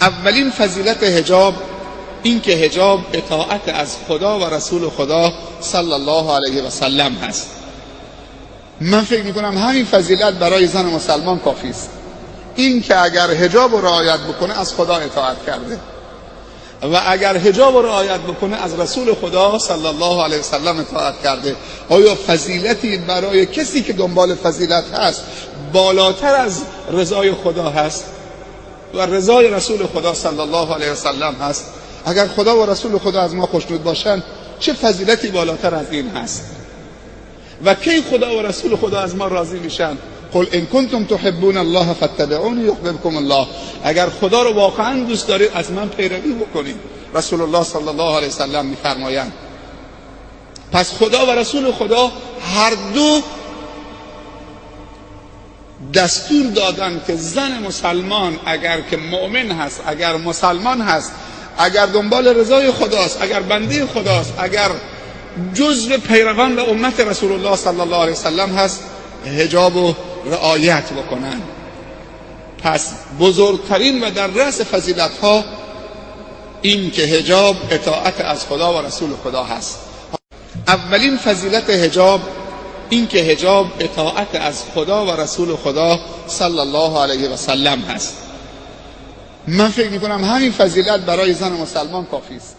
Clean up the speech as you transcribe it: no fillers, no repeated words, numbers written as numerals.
اولین فضیلت حجاب این که حجاب اطاعت از خدا و رسول خدا صلی الله علیه و سلم هست. من فکر میکنم همین فضیلت برای زن مسلمان کافی است. این که اگر حجاب رو رعایت بکنه از خدا اطاعت کرده و اگر حجاب رو رعایت بکنه از رسول خدا صلی الله علیه و سلم اطاعت کرده. آیا فضیلتی برای کسی که دنبال فضیلت هست بالاتر از رضای خدا هست و رضای رسول خدا صلی الله علیه و سلم هست؟ اگر خدا و رسول خدا از ما خوشنود باشند چه فضیلتی بالاتر از این هست؟ و کی خدا و رسول خدا از ما راضی میشن؟ قل ان کنتم تحبون الله فاتبعونی یحببکم الله. اگر خدا رو واقعا دوست دارید از من پیروی بکنید، رسول الله صلی الله علیه و سلم میفرمایند. پس خدا و رسول خدا هر دو دستور دادن که زن مسلمان اگر که مؤمن هست، اگر مسلمان هست، اگر دنبال رضای خداست، اگر بنده خداست، اگر جزو پیروان و امت رسول الله صلی الله علیه و سلم هست، حجاب و رعایت بکنن. پس بزرگترین و در رأس فضیلت ها این که حجاب اطاعت از خدا و رسول خدا هست. اولین فضیلت حجاب این که حجاب اطاعت از خدا و رسول خدا صلی الله علیه و سلم هست. من فکر میکنم همین فضیلت برای زن مسلمان کافی است.